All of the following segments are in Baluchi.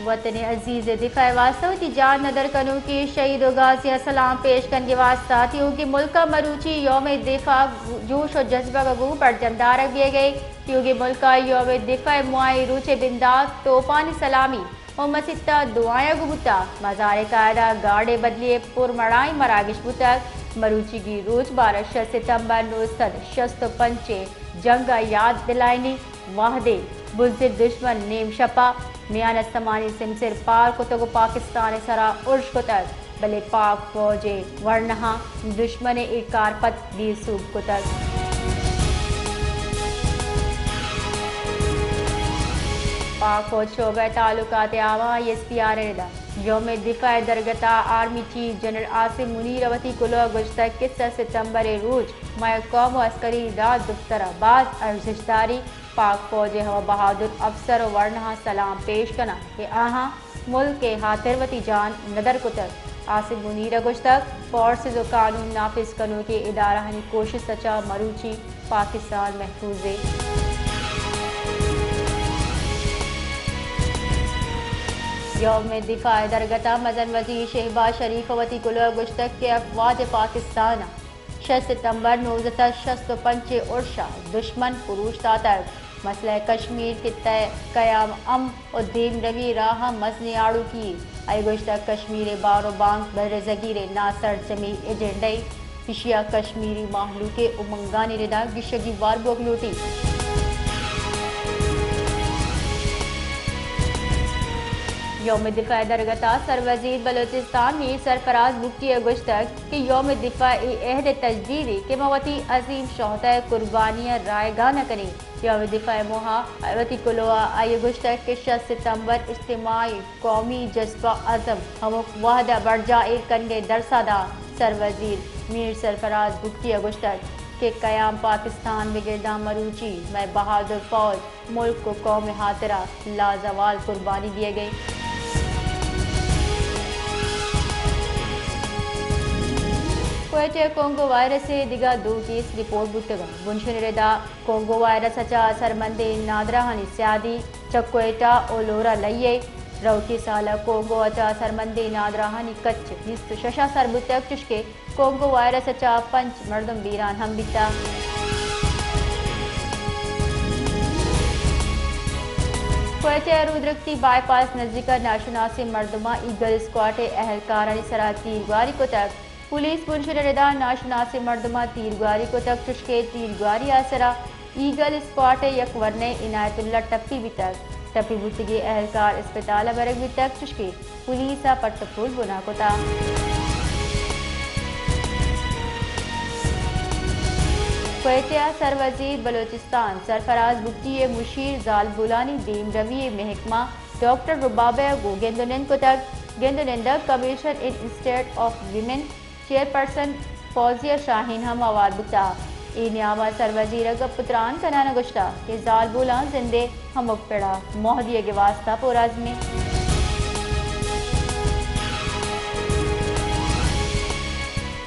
وطن عزیز ءِ دفاع ءِ واستہ وتی جان ندر کنوکیں شہید ءُ غازیاں سلام پیش کنگ ءِ واستہ تیوگیں ملک ءَ مروچی یوم دفاع جوش ءُ جذبگ ءَ گوں برجم دارگ بیگ ءَ۔ تیوگیں ملک ءَ یوم دفاع ءِ ماہیں روچ ءِ بندات توپانی سلامی ءُ مسیت ءَ دعایاں گوں بوتگ۔ مزار قائد ءَ گارڈ ءِ بدلی ءَ پرمڑائیں مراگش بوتگ۔ مروچیگیں روچ بارہ شش ستمبر نو سد شست ءُ پنچ ءِ جنگ ءَ یات دلائینی۔ وہدے بزدل دشمن نیم شپ ءَ میان استمانی سمسر پار کتگ ءُ پاکستان ءِ سرا ارش کتگ، بلے پاک فوج ءِ ورنہاں دشمن ءِ اے کارپد بے سوب کتگ۔ پاک فوج شعبہ تعلقات عامہ، آئی ایس پی آر، ءِ ردا یوم دفاع ءِ درگت ءَ آرمی چیف جنرل عاصم منیر ءَ وتی کلوہ ءَ گوشتگ کہ سئے ستمبر ءِ روچ مئے قوم ءُ عسکری راج دپتر ءَ باز ارزشت داری۔ پاک فوج ءِ ہما بہادر افسر ءُ ورناہاں سلام پیش کناں کہ آہاں ملک ءِ ہاتر وتی جان ندر کتگ۔ عاصم منیر ءَ گوشتگ، فورسز ءُ قانون نافذ کنوکیں ادارہانی کوشست ءَ چہ مروچی پاکستان محفوظ اِنت۔ یوم دفاع ءِ درگت ءَ مزن وزیر شہباز شریف ءَ وتی کلوہ ءَ گوشتگ کہ افواج پاکستان ءَ شش ستمبر نوزدہ سد شست ءُ پنچ ءِ ارش ءَ دشمن پروش داتگ۔ مسئلہ کشمیر خطہ ءِ قیام امن ءُ دیمروی ءِ راہ ءَ مزنیں آڑوکی یے۔ آئی ءَ گوشتگ، کشمیر ءِ بار ءُ بانک برصغیر ءِ ناسرجمیں ایجنڈہ یے، ایشی ءَ کشمیری مہلوک ءِ امنگانی ردا گیشگی وار بوگ لوٹیت۔ یوم دفاع ءِ درگت ءَ سروزیر بلوچستان میر سرفراز بگٹی ءَ گوشتگ کہ یوم دفاع اے عہد ءِ تجدیدے کہ ما وتی عظیم شہداء قربانیاں رائیگان ءَ کنیں۔ یوم دفاع ءِ موہ ءَ وتی کلوہ ءَ آئی ءَ گوشتگ کہ شش ستمبر اجتماعی قومی جذبہ، عزم، ہمک وہد ءَ برجاہ ایر کنگ ءِ درس ءَ دات۔ سروزیر میر سرفراز بگٹی ءَ گوشتگ کہ قیام پاکستان بگر داں مروچی مئے بہادر فوج ملک ءُ قوم ءِ ہاترا لازوال قربانی دیگ ءَ اِنت۔ کوئٹہ ءَ کونگو وائرس ءِ دگہ دو کیس رپورٹ بوتگ اَنت۔ بنشون ءِ ردا کونگو وائرس ءَ چہ اثرمندیں نادراہانی سیادی چہ کوئٹہ ءُ لورا لئی اِنت۔ روکی سال ءَ کونگو ءَ چہ اثرمندیں نادراہانی کچ بیست ءُ شش ءَ سر بوتگ، چشکہ کونگو وائرس ءَ چہ پنچ مردم بیران ہم بیتگ۔ کوئٹہ ءِ رودرکتی بائی پاس نزیک ءَ ناشناسیں مردماں ایگل اسکواڈ ءِ اہلکارانی سرا تیرگواری کتگ۔ پولیس بنشون ءِ ردا ناشناسیں مردماں تیرگواری کتگ، چشکہ تیرگواری ءِ سرا ایگل اسکواڈ ءِ یک ورنائیں عنایت اللہ ٹپی بیتگ۔ ٹپی بوتگیں اہلکار اسپتال ءَ برگ بیتگ، چشکہ پولیس ءَ پٹ ءُ پول بنا کتگ۔ کوئٹہ ءَ سروزیر بلوچستان سرفراز بگٹی ءِ مشیر زالبولانی دیمروی ءِ محکمہ ڈاکٹر ربابہ ءَ گوں گند ءُ نند کتگ۔ گند ءُ نند ءَ commission on institute of women chairperson Fauzia Shaheen ہم ہوار بوتگ۔ اے نیام ءَ سروزیر ءَ گپ ءُ تران کنان ءَ گوشتگ کہ زالبولاں زند ءِ ہمک پڑ ءَ موہ دیگ ءِ واستہ پرعزم اِنت۔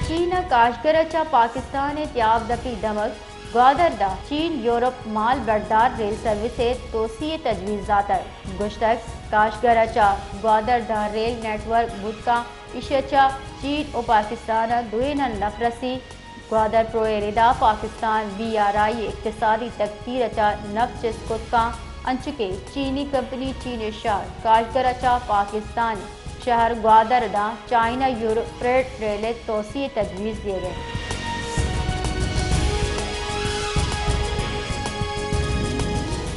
چین ءَ کاشگر ءَ چہ پاکستان ءِ تیاب دپی دمگ گوادر داں۔ چین یورپ مال بردار ریل سروس ءِ توسیع ءِ تجویز داتگ۔ گوشتگ، کاشگر ءَ چہ گوادر داں ریل نیٹ ورک بوت کنت۔ ایشی ءَ چہ چین ءُ پاکستان ءَ دوئیناں نپ رسی۔ گوادر پرو ءِ ردا پاکستان بی آر آئی ءِ اقتصادی تکتیر ءَ چہ نپ چست کت کنت، انچو کہ چینی کمپنی چین ءِ شہر کاشگر ءَ چہ پاکستان ءِ شہر گوادر داں چائنا یورپ فریٹ ریل ءِ توسیع ءِ تجویز دیگ ءَ اِنت۔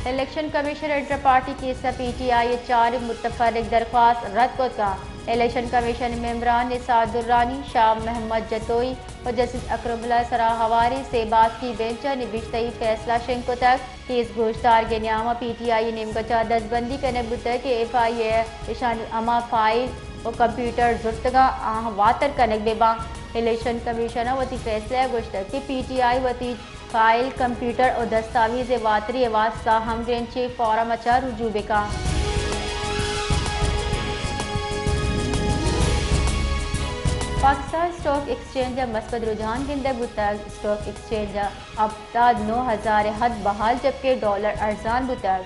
Election commission inter party case ءَ پی ٹی آئی ءِ چاریں متفرق درخواست رد کت کنت۔ الیکشن کمیشن ءِ ممبران نثار درانی، شاہ محمد جتوئی ءُ جسٹس اکرم اللہ ءِ سرا ہواریں سے باسکی بینچ ءَ نبشتہی فیصلہ شنگ کتگ۔ کیس گوشدارگ ءِ نیام ءَ پی ٹی آئی ءِ نیمگ ءَ چہ دزبندی کنگ بوتگ کہ ایف آئی اے ءَ اشانی ہما فائل ءُ کمپیوٹر زرتگ اَنت، آہاں واتر کنگ بہ بنت۔ الیکشن کمیشن ءَ وتی فیصلہ ءَ گوشتگ کہ پی ٹی آئی وتی فائل، کمپیوٹر ءُ دستاویز ءِ واتری ءِ واستہ ہمگرنچیں فارم ءَ چہ رجوع بہ کنت۔ پاکستان اسٹاک ایکسچینج ءَ مثبت رجحان گندگ بوتگ۔ اسٹاک ایکسچینج ءَ ہپتاد نو ہزار ءِ حد بحال، جبکہ ڈالر ارزان بوتگ۔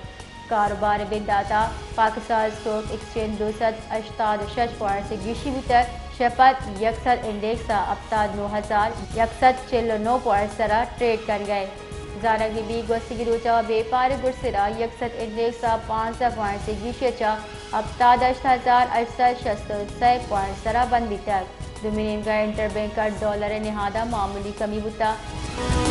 کاروبار ءِ بندات ءَ پاکستان اسٹاک ایکسچینج دو سد ہشتاد ءُ شش پوائنٹس ءِ گیشی بوتگ، شہ پد یک سد انڈیکس ءَ ہپتاد نو ہزار یک سد چل ءُ نو پوائنٹس ءِ سرا ٹریڈ کنگ ءَ اِنت۔ زانگ بہ بیت گوستگیں روچ ءَ بیپار ءِ برز ءَ یک سد انڈیکس ءَ پانزدہ پوائنٹس ءِ گیشی ءَ چہ ہپتاد ہشت ہزار ہشت سد شست ءُ سئے پوائنٹس ءِ سرا بند بیتگ۔ دومی نیمگ ءَ انٹر بینک ڈالر ءِ نہاد ءَ معمولی کمی بوتگ۔